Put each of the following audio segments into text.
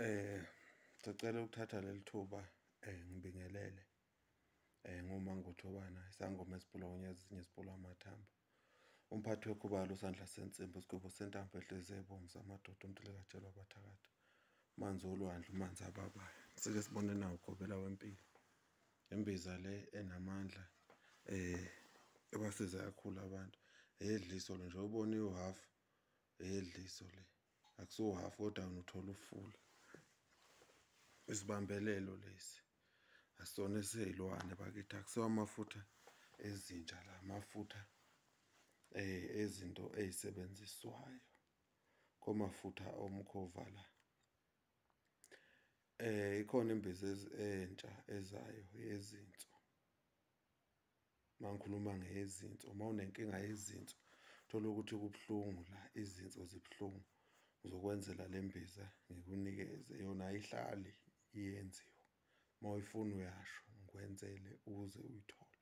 Ngicela ukuthatha leli thuba ngibingelele nguMangothobana, isangoma esibhula ngonyezi esinye sibhula amathambo. Umphathi wekhubalo, usandla sensimbi, isigwebo sentambo ehlezi ebomvu amadoda, umntilekatshelwa abathakathi, manzi olwandle, manzi ababayo. Sike sibone nawo ugobela wempilo. Imbiza le enamandla ebasiza kakhulu abantu. Eyedliso le nje ubona iwuhhafu, eyedliso le, akusiwo uhhafu kodwa wena uthola ufula. Isibambelelo lesi asisona esey'lwane bakithi, akusiwo amafutha ezinja la, amafutha ezinto ey'sebenziswayo komafutha omkhova la. Ikhona imbiza entsha ezayo yezinso. Uma ngikhuluma ngeyezinso, uma unenkinga yezinso uthole ukuthi kubuhlungu la, izinso zibuhlungu, ngizokwenzela le mbiza ngikunikeze yona, ayihlali iyenziwa. Uma uyifuna uyasho ngikwenzele ukuze uyithole,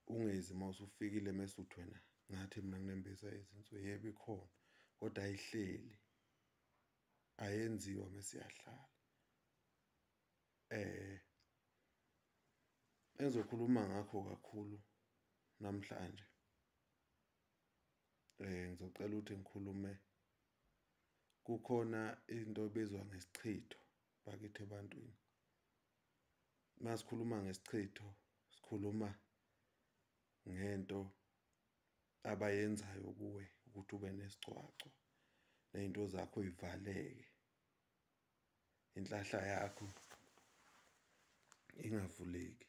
ungezi uma usufikile mese uthi wena ngathi mina nginembiza yezinso. Yebo, ikhona kodwa ayihleli, ayenziwa mese iyahlala. Engizokhuluma ngakho kakhulu namhlanje, ngizocela ukuthi ngikhulume, kukhona into ebizwa ngesichitho bakithi ebantwini. Masikhuluma ngesichitho sikhuluma ngento abayenzayo kuwe ukuthi ube nesigcwagcwa ney'nto zakho y'valeke, inhlahla yakho ingavuleki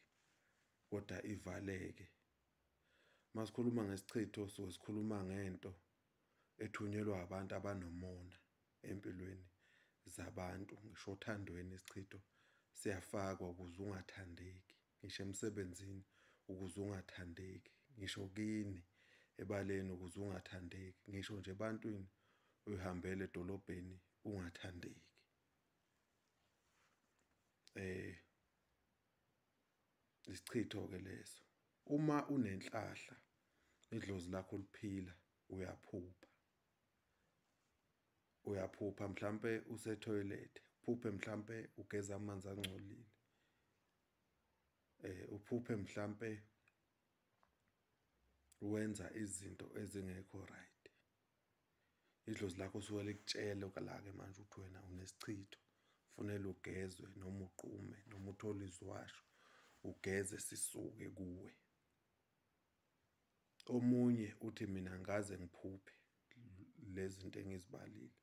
kodwa ivaleke. Masikhuluma ngesichitho suke sikhuluma ngento ethunyelwa abantu abanomona empilweni zabantu, ngisho othandweni isichitho siyafakwa ukuze ungathandeki, ngisho emsebenzini ukuze ungathandeki, ngisho kini ebaleni ukuze ungathandeki, ngisho nje ebantwini uyihambele edolobheni ungathandeki. Isichitho-ke leso. Uma unenhlahla idlozi lakho liphila, uyaphupha, uyaphupha mhlampe usethoyilethe, uphuphe mhlampe ugeza amanzi angcolile, uphuphe mhlampe wenza izinto ezingekho right. Idlozi lakho suke likutshela la-ke manje ukuthi wena unesichitho, kufanele ugezwe noma uqume noma uthole iziwasho ugeze sisuke kuwe. Omunye uthi mina angikaze ngiphuphe lezi zinto engizibalile.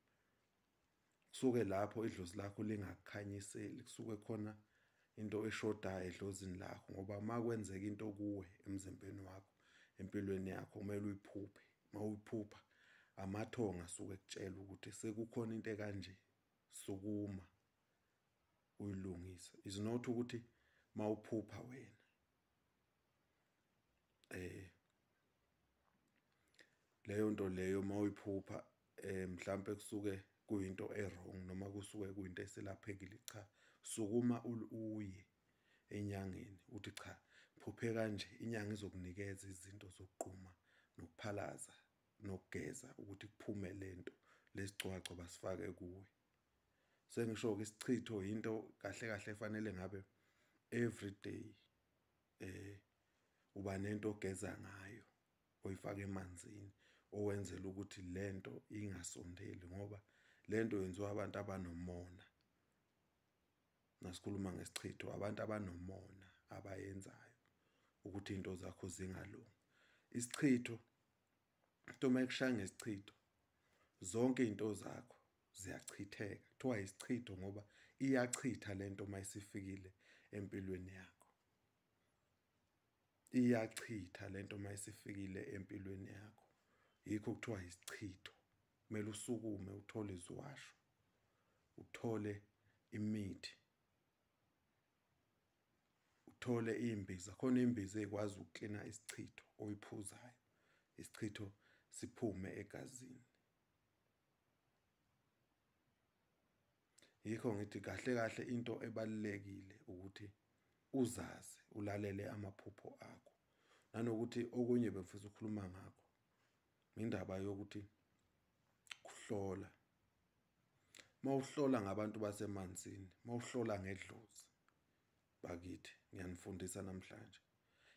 Kusuke lapho idlozi lakho lingakukhanyiseli, kusuke khona into eshodayo edlozini lakho, ngoba uma kwenzeka into kuwe emzimbeni wakho, empilweni yakho, kumele uyiphuphe. Uma uyiphupha amathongo asuke ekutshela ukuthi sekukhona into ekanje, sukuma uyilungise. Is not ukuthi mawuphupha wena leyo nto leyo mawuyiphupha mhlampe kusuke kuyinto e-wrong noma kusuke kuyinto eselaphekile. Cha, sukuma uye enyangeni uthi cha, phuphe kanje, inyanga izokunikeza izinto zokugquma nokuphalaza nokugeza ukuthi kuphume lento, lesigcwagcwa basifake kuwe. Sengisho-ke isichitho into kahle kahle efanele ngabe everyday uba nento ogeza ngayo oyifaka emanzini owenzela ukuthi lento ingasondeli, ngoba lento yenziwa abantu abanomona. Nasikhuluma ngesichitho, abantu abanomona abayenzayo ukuthi iy'nto zakho zingalungi. Isichitho, into uma ikushaya ngesichitho, zonke iy'nto zakho ziyachitheka. Kuthiwa isichitho ngoba iyachitha lento uma isifikile empilweni yakho, iyachitha lento uma isifikile empilweni yakho. Yikho kuthiwa isichitho. Kumele usukume uthole iziwasho, uthole imithi, uthole iy'mbiza. Khona iy'mbiza ey'kwazi ukuklina isichitho oyiphuzayo, isichitho siphume egazini. Yikho ngithi kahle kahle into ebalulekile ukuthi uzazi, ulalele amaphupho akho, nanokuthi okunye bengifisa ukukhuluma ngakho indaba yokuthi kuhlola. Mawuhlola ngabantu basemanzini, mawuhlola ngedlozi bakithi, ngiyanifundisa namhlanje,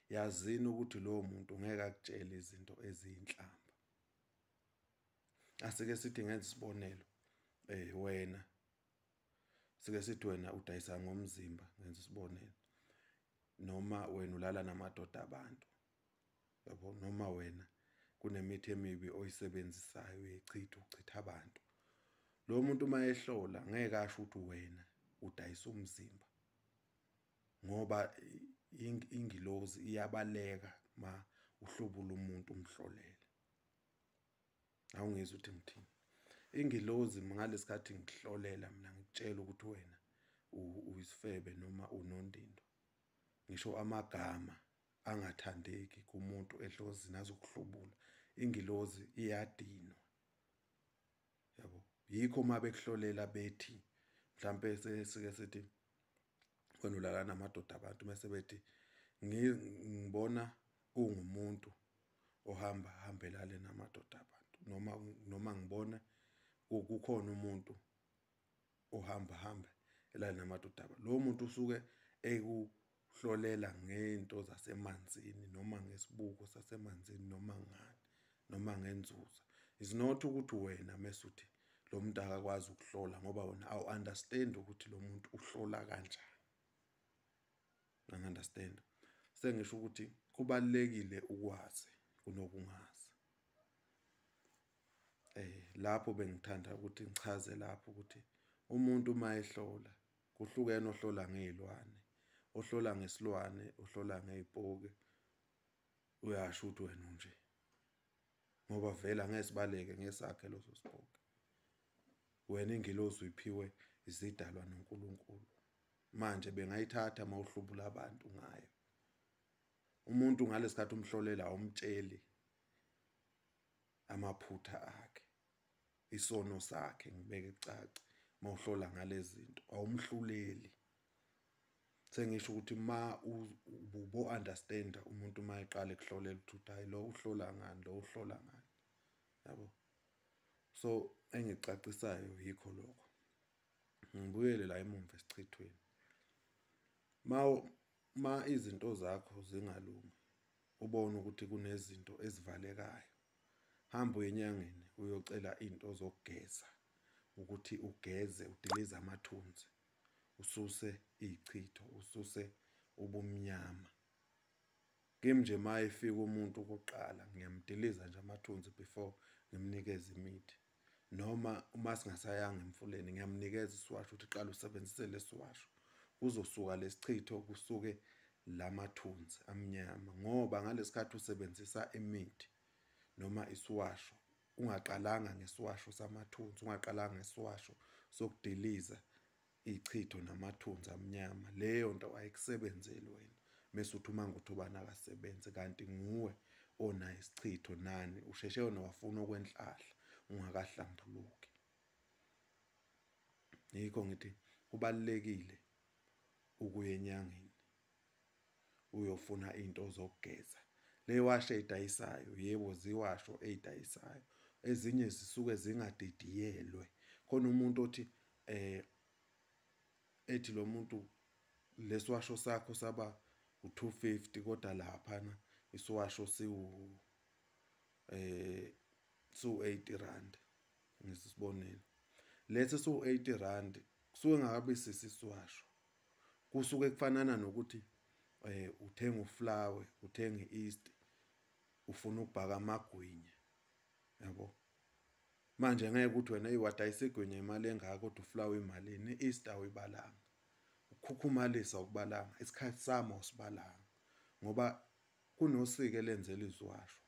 yazini ukuthi lowo muntu ngeke akutshele izinto eziyinhlamba. Asike sithi ngenza isibonelo, wena sike sithi wena udayisa ngomzimba, ngenza isibonelo, noma wena ulala namadoda abantu, yabo, noma wena kunemithi emibi oyisebenzisayo uyichitha, uchitha abantu. Lo muntu uma ehlola ngeke asho ukuthi wena udayisa umzimba, ngoba ingilozi iyabaleka ma uhlubula umuntu umhlolele. Awungizwa ukuthi ngithini? Ingilozi ngalesikhathi ngikuhlolela mina ngikutshela ukuthi wena uyisifebe noma unondindo, ngisho amagama angathandeki kumuntu edlozini azokuhlubula, ingilozi iyadinwa, yabo. Yikho uma bekuhlolela bethi mhlampe sike sithi wena ulala namadoda abantu, mase bethi ngibona ungumuntu ohamba hambelale namadoda abantu, noma ngibona kukhona umuntu ohamba hambe elale namadoda abantu. Lowo muntu usuke ekuhlolela ngento zasemanzini noma ngesibuko sasemanzini noma ngani noma ngenzuza. It's not ukuthi wena mesuthi lo muntu akakwazi ukuhlola, ngoba wena awu-understand ukuthi lo muntu uhlola kanjani. Angi-understand. Sengisho ukuthi kubalulekile ukwazi kunokungazi. Lapho bengithanda ukuthi ngichaze lapho ukuthi umuntu uma ehlola kuhlukene, ohlola ngey'lwane, ohlola ngesilwane, ohlola ngey'poki, uyasho ukuthi wena unje, ngoba vele angeke sibaleke ngesakhe leso sipoki. Wena ingilozi uyiphiwe izidalwa noNkulunkulu, manje bengayithatha mawuhlubula abantu ngayo. Umuntu ngalesikhathi umhlolela awumtsheli amaphutha akhe, isono sakhe, ngibeke kucace. Mawuhlola ngalezi zinto awumhluleli. Sengisho ukuthi ma ubo understand umuntu uma eqala ekuhlolela ukuthi hayi lo uhlola ngani, lo uhlola ngani, yabo. So engicacisayo yikho lokho. Ngibuyele la emumva esichithweni. Ma izinto zakho zingalungi, ubone ukuthi kunezinto ezivalekayo, hamba uye enyangeni uyocela into zokugeza, ukuthi ugeze udilize amathunzi, ususe ichitho, ususe ubumnyama. Kimi nje ma efika umuntu okokuqala ngiyamdiliza nje amathunzi before ngimnikeze imithi, noma uma singasayanga emfuleni ngiyamnikeza isiwasho ukuthi qala usebenzise lesiwasho, kuzosuka lesichitho, kusuke lamathunzi amnyama. Ngoba ngalesikhathi usebenzisa imithi noma isiwasho, ungaqalanga ngesiwasho samathunzi, ungaqalanga ngesiwasho sokudiliza ichitho namathunzi amnyama, leyo nto ayikusebenzeli wena. Mese uthi uma nguthi ubani akasebenzi, kanti nguwe onayo isichitho, nani usheshe wena wafuna okwenhlahla ungakahlambuluki. Yikho ngithi kubalulekile ukuya enyangeni uyofuna into zokugeza. Le washo eyidayisayo, yebo ziwasho eyidayisayo, ezinye zisuke zingadidiyelwe. Khona umuntu othi ethi lo muntu lesiwasho sakho saba u250, kodwa laphana isiwasho siwu 80 rand, ngisibonelo. Lesi siwu 80 rand kusuke ngabe sisisiwasho, kusuke kufanana nokuthi uthenga uflour, uthenga i-yeast, ufuna ukubhaka amagwinya, yabo. Manje ngeke ukuthi wena eyiwadayisa igwinya imali engaka kodwa uflour imalini, i-yeast awuyibalanga, ukukhukhumalisa ukubalanga, isikhathi sami awusibalanga, ngoba kunosiko elenzela iziwasho.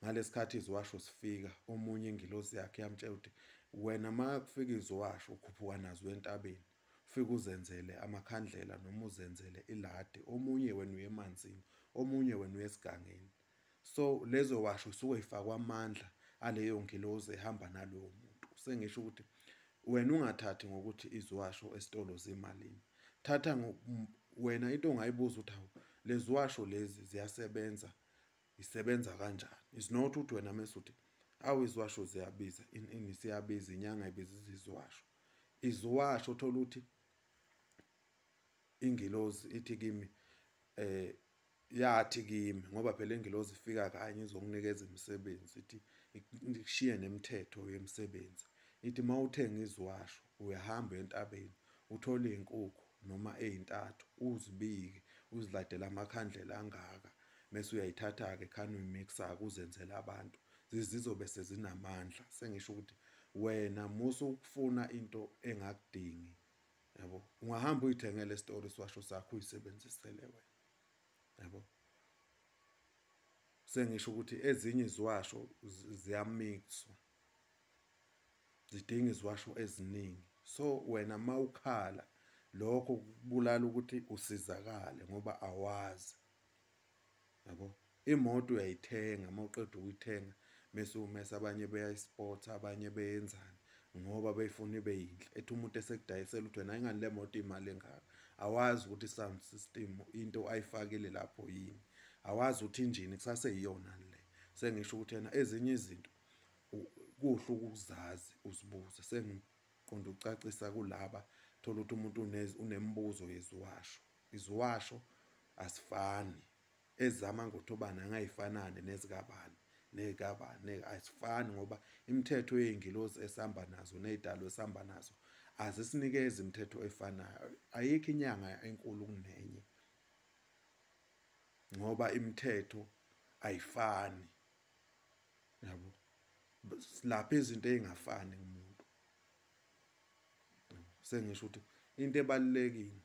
Ngalesikhathi iziwasho sifika, omunye ingilozi yakhe yamtshela ukuthi wena ma kufika iziwasho ukhuphuka nazo entabeni, ufike uzenzele amakhandlela noma uzenzele iladi, omunye wena uye emanzini, omunye wena uye esigangeni. So lezo washo suke ifakwa amandla aleyo ngilozi ehamba nalowo muntu. Sengisho ukuthi wena ungathathi ngokuthi iziwasho esitolo zimalini, thatha wena into ongayibuza ukuthi hawu leziwasho lezi ziyasebenza, isebenza kanjani. It's not ukuthi wena mase uthi awu iziwasho ziyabiza, ini siyabiza, inyanga ibiza iziwasho. Iziwasho uthola ukuthi ingilozi ithi kimi yathi kimi, ngoba phela ingilozi ifika kanye izokunikeza imisebenzi, ithi ikushiye nemithetho yemisebenzi. Ithi uma uthenga iziwasho uyahamba entabeni uthole iy'nkukhu noma ey'ntathu uzibike uziladele amakhandlela angaka, mese uyayithatha-ke khane uyimixa-ke uzenzele abantu, zizobe sezinamandla. Sengisho ukuthi wena musa ukufuna into engakudingi, yabo. Ungahamba uyithengele esitolo isiwasho sakho uyisebenzisele wena, yabo. Sengisho ukuthi ezinye iziwasho ziyamixwa, zidinga iziwasho eziningi. So wena mawukhala lokho kubulala ukuthi usizakale ngoba awazi, yabo. Imoto uyayithenga, uma uqeda ukuyithenga mese umesa abanye beyayispotha, abanye beyenzani ngoba beyifuna ibe yinhle. Ethi umuntu esekudayisela ukuthi wena ingani le moto imali engaka, awazi ukuthi i-sound system into ayifakile lapho yini, awazi ukuthi injini kusaseyiyona le. Sengisho ukuthi yena ezinye izinto kuhle ukuzazi uzibuze. Sengiqonda ukucacisa kulaba, thola ukuthi umuntu unemibuzo yeziwasho. Iziwasho asifani, ezamaNgothobana angayifanani nezikabani nezikabani, azifani ngoba imithetho yey'ngilozi esihamba nazo ney'dalo esihamba nazo azisinikezi imithetho efanayo. Ayikho inyanga enkulu kunenye ngoba imithetho ayifani, yabo. Silapha izinto ey'ngafani kumuntu. Sengisho ukuthi into ebalulekile